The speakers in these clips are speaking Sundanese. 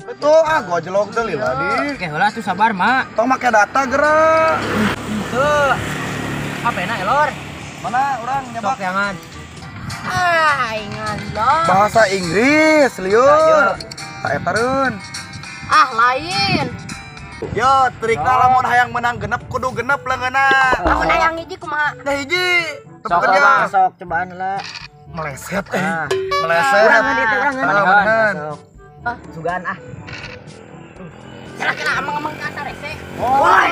Betul ah gojlok deui lila di. Oke heula tuh sabar mak. Tong make data gerak. Henteu. HP-na elor. Mana urang nyebak? Sok jangan. Ah, ingan loh. Bahasa Inggris liur. Tak eta reun. Ah, lain. Yo, trikna lamun hayang menang genep kudu genep leungeunna. Lamun hayang hiji kumaha? Teh hiji. Sok sok cobaan heula. Meleset eh. Meleset. Urang itu urang. Sok. Sugan ah. Kira-kira amang-amang ka asa rese. Woi.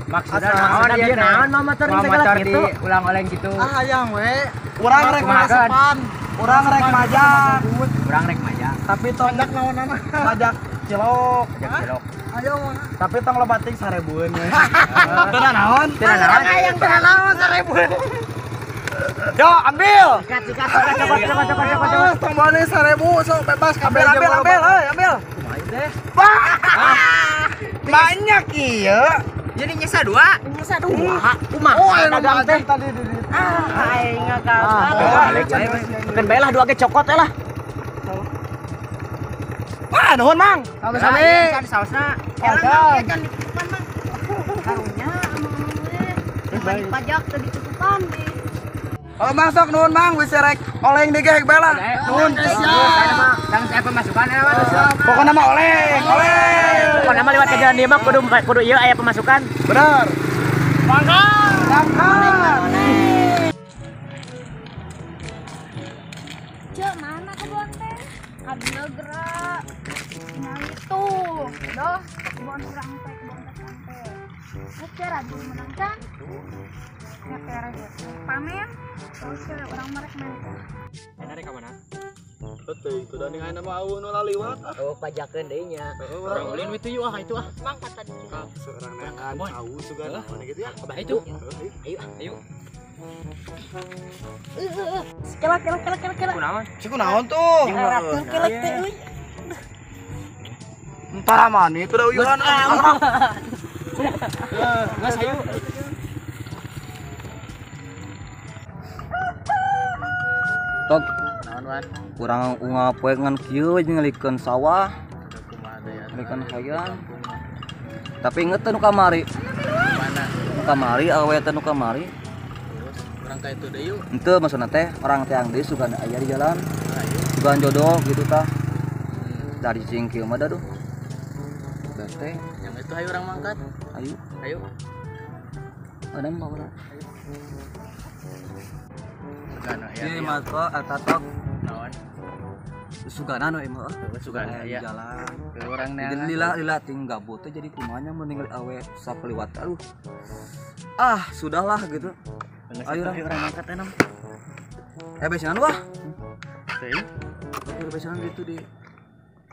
Maksudna naon ieu naon mah motor segala kitu ulang-oleng kitu. Ah hayang we. Urang rek masepan, urang rek majak. Urang rek majak. Tapi tong majak naonana? Majak cilok. Majak cilok. Ayo tapi tong loba ting 1000-eun we. Teu naon? Teu naon. Hayang teu naon 1000. Yo, ambil. Sikat sikat coba coba coba coba. Tong bane 1000 sok bebas ambil ambil ambil, heuy ambil. Kumaha teh? Banyak iya. Jadi nyesa dua. Nyesa dua. Kumaha? Oh, dagang teh tadi di ditu. Ah, aing ngakal. Keun bae lah dua ge cokot lah. Wah, nuhun Mang. Sami-sami. Kan saosna. Orang kan ditutupan, Mang. Karunya amang-amang teh. Pajak teh ditutupan di. Oh, Mang sok nuhun Mang, wis rek oleng deui ge bae lah. Nuhun. Tang saya pemasukan ya, Mas. Pokona mah oleng, oleng. Pokona mah lewat ke jalan dieu mah kudu kudu ieu aya pemasukan. Bener. Mangga. Mangga. Cek mana kebon teh? Kabel gerak. Nah itu, doh kebon urang teh, kebon teh teh. Geus rajin menang kan? Ngetere pamen, terus ke urang merek main. Enak ka mana? Betul, itu da ningali mah eueuh nu laliwat ah. Oh, pajakeun deui nya. Urang ulin we tuh ah itu ah. Mang kata di seorang neangan cau sugan mana gitu ya. Ayo. Ayo, ayo. Kelak kelak kelak kelak kelak. Kunaon? Si kunaon tuh? Ratu kelak teh euy. Entah mana itu da uyuhan ah. Geus ayo. Tok. Kurang unga poe ngan kieu we ngelikeun sawah. Ngelikeun hayang. Tapi inget teh nu kamari. Mana? Nu kamari awewe teh nu kamari. Terus urang ka itu deui yuk. Henteu maksudna teh orang teh deui sugan aya di jalan. Sugan jodoh gitu tah. Dari cing kieu mah duh. Bete. Yang itu ayo urang mangkat. Ayo. Ayo. Ada mah urang. Sugan aya. Ieu mah kok eta tok. Naon? Sugana nu emang sugana di aya. Jalan. Urang Jadi lila lila ting gabut teh jadi kumanya mun ningali awe sakaliwat aduh. Ah, sudahlah gitu. Ayo urang mangkat teh nam. Eh besenan wah. Teh. Besenan gitu di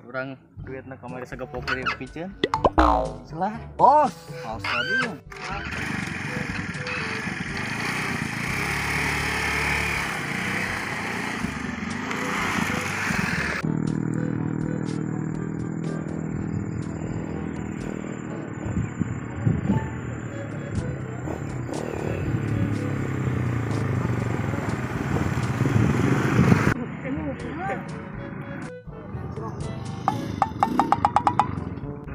urang duitna kamari sagepok deui piceun. Salah. Bos, haus tadi.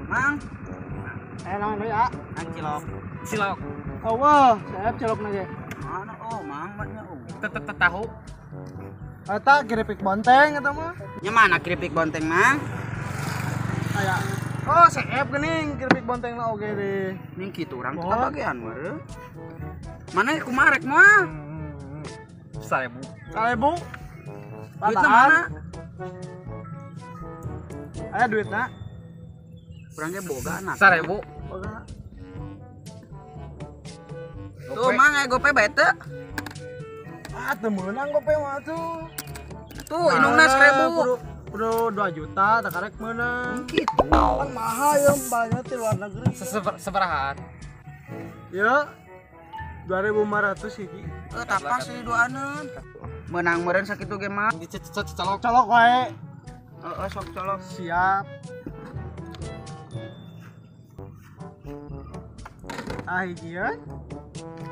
Mang. Naon deui ah? Ang cilok. Cilok. Eueuh, saya cilok na ge. Mana oh, mang mah oh. Tetep tahu. Eta keripik bonteng eta mah. Nya mana keripik bonteng, Mang? Aya. Oh, seep geuning keripik bonteng na oge deh. Ning kitu urang teh bagian meureun. Mana kumaha rek moal? 1000. 1000. Duitna mana? Aya duitna. Urang ge boga anak. 1000. Boga. Tuh mang aya gope bae teu? Ah, teu meunang gope mah tuh. Tuh indungna 1000. Kudu 2 juta tak karek meunang. Kitu. Kan mahal ya banyak di luar negeri. Seberahan. Ya. 2500 hiji. Eh tapas sih duaneun. Meunang meureun sakitu ge mah. Dicolok Colok wae. Heeh sok colok. Siap. Ah hijian.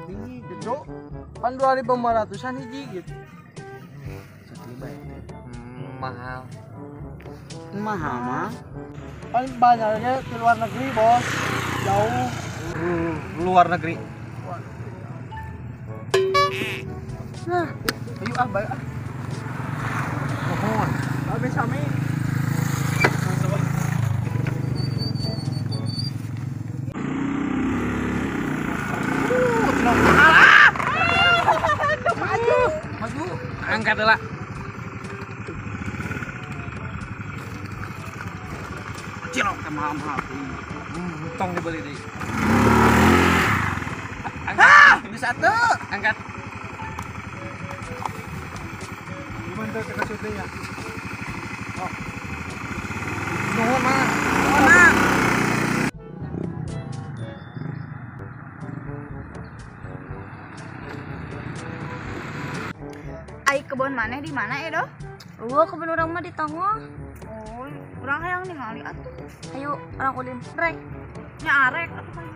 Hiji gitu. Pan 2500-an hiji gitu. Mahal. Mahal mah. Pan banyaknya ke luar negeri, Bos. Jauh. Luar negeri. Nah, ayo ah, baik ah. Mohon. Habis sami. Maju. Maju. Angkat lah. Cilok ke mahal-mahal. Tong dibeli deh. Ah, bisa tuh. Angkat. Gimana tuh kita syutingnya? Oh. Nuhun mah. Nuhun mah. Ai kebon maneh di mana ya, Doh? Eueuh kebon urang mah di tangah. Oh, urang hayang ningali atuh. Ayo urang ulin rek. Nya arek atuh hayu.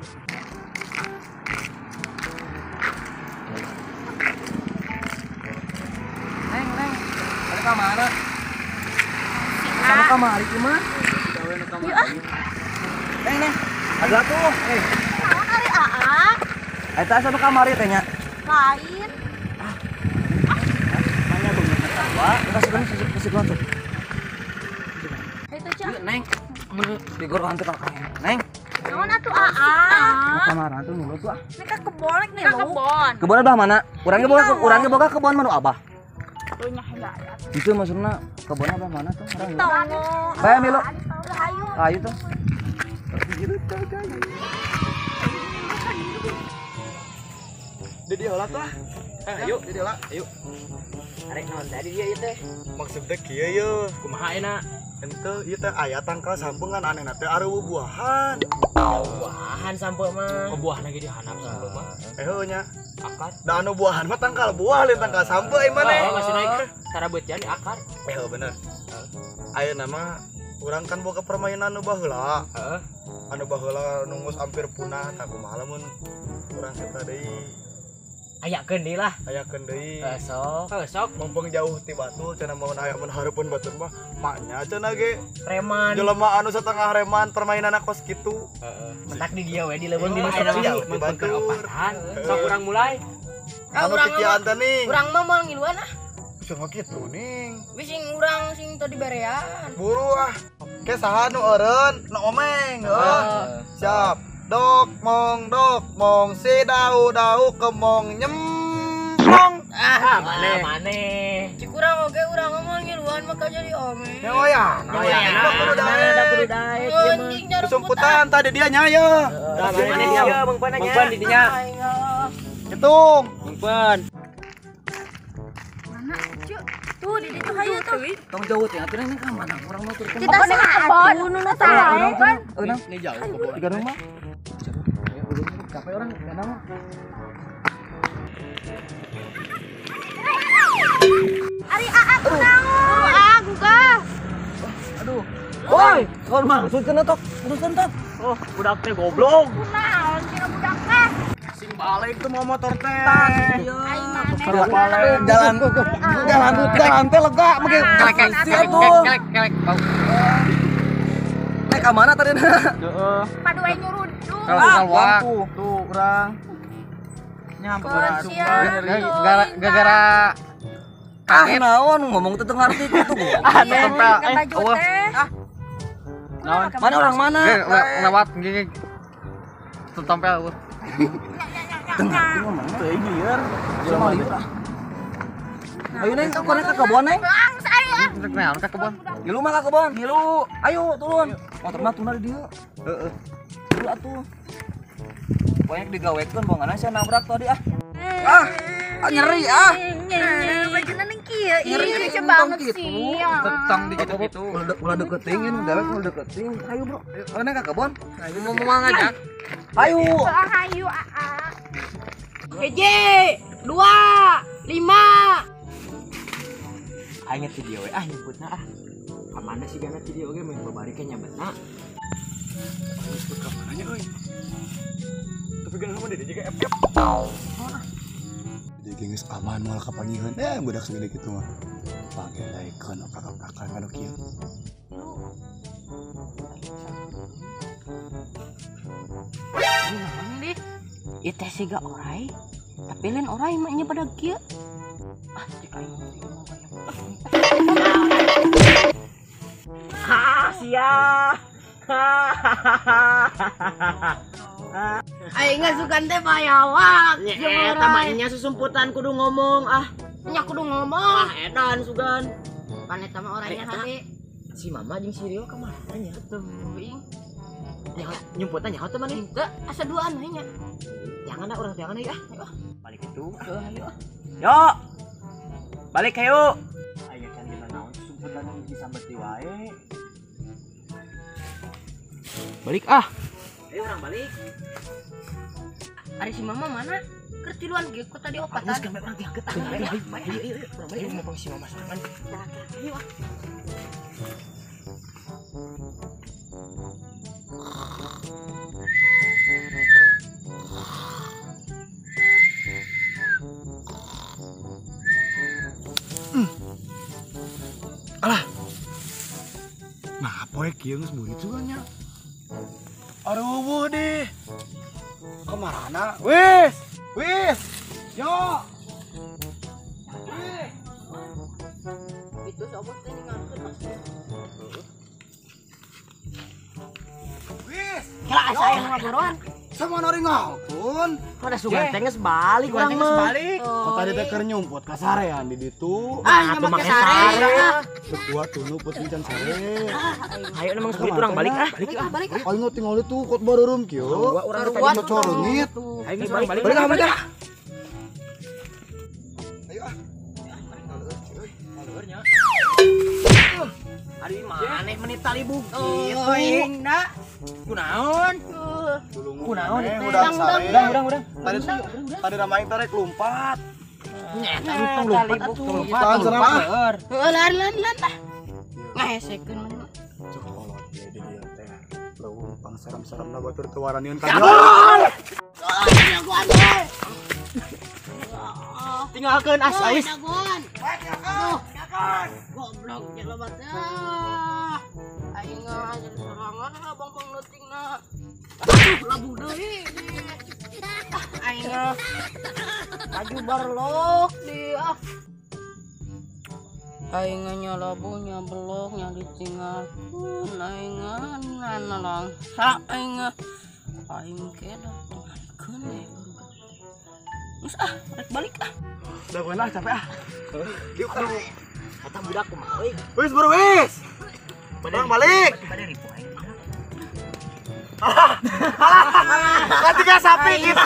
Neng, neng. Ada ka mana? Sama kamari ieu mah. Yuk ah. Neng, neng. Ada tuh. Eh. Naon ari aa? Eta asa nu kamari teh nya? Lain. Kasih tuh. Itu cah. Neng, digor hantu kakak. Neng. Naon atuh aa? Kamar atuh ngeluh tuh ah. Nek ka kebon nih Ka kebon. Kebon abah mana? Urang ge boga urang ge boga kebon manu abah. Tuh nya heula. Itu maksudna kebon abah mana tuh? Tong. Bae milu. Hayu. Ayo tuh. Di dia lah tuh. Ayo, di dia lah. Ayo. Arek naon tadi dia ieu teh? Maksudnya kieu ye. Kumaha enak? Ente ieu teh aya tangkal sampeu ngan anehna teh areueuh buahan. Buahan sampeu mah. Oh, buahna ge dihanap sampeu mah. Eh heuh nya. Akar. Da anu buahan mah tangkal buah lain tangkal sampeu ieu maneh. Oh, masih naik tara beutian di akar. Eh heuh bener. Ayeuna mah urang kan boga permainan nu baheula. Heeh. Anu baheula nu geus hampir punah tah kumaha lamun urang eta deui. Ayakeun deui lah. Ayakeun deui. Sok. Sok. Mumpung jauh ti batu cenah mun aya mun hareupeun batur mah maknya cenah ge reman. Jelema anu setengah reman permainanna kos kitu. Heeh. Mentak di dieu we di leuweung di mah jauh ti batur. Sok urang mulai. Anu pikiran teh ning. Urang mah moal ngiluan ah. Bisa kitu ning. Wis sing urang sing tadi barean. Buru ah. Ke saha nu eureun, nu omeng heuh. Siap. Dok mong si dau dau kemong nyemplong. Ah, maneh. Cik urang oge urang ngomong ngiluan maka jadi omeng. Ya oh ya. Kudu daek. Kesumputan tadi dia nya ye. Maneh dia mengpan nya. Mengpan di dinya. Hitung. Mengpan. Mana? Cuk. Tuh di ditu hayu tuh. Tong jauh teh atuh neng ka mana? Urang mah tur. Kita kebon. Nu nu sae. Ini jauh kebon. Tiga rumah. Capek orang enggak mah. Ari aa kunaon? Aa gugah. Aduh. Woi, kon maksud kena tok. Urusan tok. Oh, budak teh goblok. Kunaon cenah budak teh? Sing balik tuh mau motor teh. Ai maneh. Jalan jalan jalan teh lega make Kelek kelek kelek bau. Nek ka mana tadi? Heeh. Padu we nyuruh. Kalau tuh, tuh urang. Nyampur. Gara-gara ah naon ngomong teu ngarti kitu goblok. Aneh. Baju teh. Naon? Mana orang mana? Lewat gini. Tompel. Teu ngarti ngomong teu lieur. Jelema lieur ah. Ayo neng, kau ka kebon neng. Rek naon ka kebon? Ngilu mah ka kebon. Ngilu. Ayo turun. Motor mah tuna di dieu. Heeh. Dulu atuh. Banyak digawekeun bongan sia nabrak tadi ah. Ah, nyeri ah. Bajuna ning kieu. Nyeri Lucu banget sih. Tentang di gitu-gitu. Ulah deketin, dewek ulah deketin. Ayo bro. Ayo neng ka kebon. Mau mau ngajak. Ayo. Ayo aa. Hiji, 2, 5. Aing ti dieu we ah nyebutna ah. Ka mana sih gana ti dieu oge mun babari ke nyebutna. Geus ka mana nya euy? Tapi geuna mah dede juga FF. Dede geus aman moal kapangiheun. Budak segede kitu mah. Pake daekeun oprak-oprakan ka nu kieu. Naon deh? Ieu teh siga orai. Tapi lain orai mah nya pada kieu. Ah, cek aing mah banyak. Ha, sia. Aing ngasukan teh bayawak. Nya eta mah nya susumputan kudu ngomong ah. Nya kudu ngomong. Ah, edan sugan. Pan eta mah orangnya hade. Si mama jeung si Rio ka mana nya? Teuing. Nyumputan nyaho teh maneh? Henteu, asa duaan we nya. Jangan ah urang jangan ah. Balik itu. Ayo. Yo. Balik ayo. Aya can dina naon susumputan disambet wae. Balik ah. Ayo urang balik. Ari si mama mana? Keur tiluan ge ku tadi opatan. Geus gambe urang tiaget ah. Ayo ayo urang balik mau si mama sorangan. Ayo ah. Alah. Nah, poe kieu geus burit juga nya. Aduh, deh. Kemarana? Wis, wis. Yo. Wis. Itu sobot teh ningalkeun Mas. Wis. Kela asa aya ngaboroan. Sama nori ngalkeun. Kada sugan teh geus balik urang mah. Balik. Kok tadi teh keur nyumput ka sarean di ditu. Ah, nya make sare. Berdua tunu put can sare. Ayo emang seburit urang balik ah. Balik ah, balik ah. Aing tinggal itu kot bareureum kieu. Urang tadi cocorongit. Ayo geus balik. Balik ah, balik ah. Ayo ah. Aduh maneh menit tali bukit. Aing da. Kunaon? Kunaon urang sare. Urang. Tadi ramaing tarik lompat. Nyeta tong lompat atuh. Lompat. Heuh lari lari lah. Ngahesekeun maneh mah. Cek kolot dia di dieu teh. Leuweung pangserem-seremna batur teu waranieun ka dieu. Tinggalkeun as ais. Goblok jelema teh. Aing jadi sorangan abang pangleutingna. Aduh labuh deui. Aing baju barlok di ah. Aing nya labuh nya belok nya ditinggalkeun aing nalangsa aing aing kedah tinggalkeun we. Geus ah, rek balik ah. Udah gue lah capek ah. Yuk. Kata budak kumaha euy. Wis bro wis. Bang balik. Bade ribu aing. Alah. Katiga sapi gitu.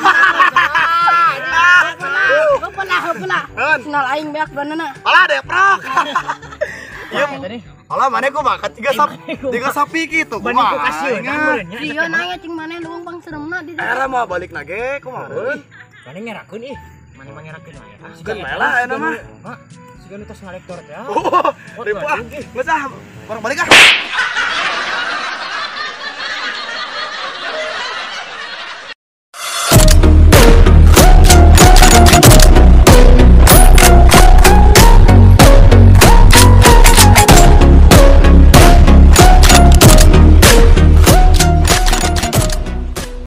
Heupelah heupelah. Senal aing beak banana. Alah deprok. Iya Alah maneh kumaha katiga sapi, tiga sapi kitu kumaha. Sieun aya cing maneh leuweung pangseremna di dieu. Era mau balik nage kumaha. Maneh ngerakeun ih. Maneh mah ngerakeun wae. Sugan bae lah ayeuna mah. Siga nu tos ngalektor teh. Oh, ribu ah. Geus ah, barang balik ah.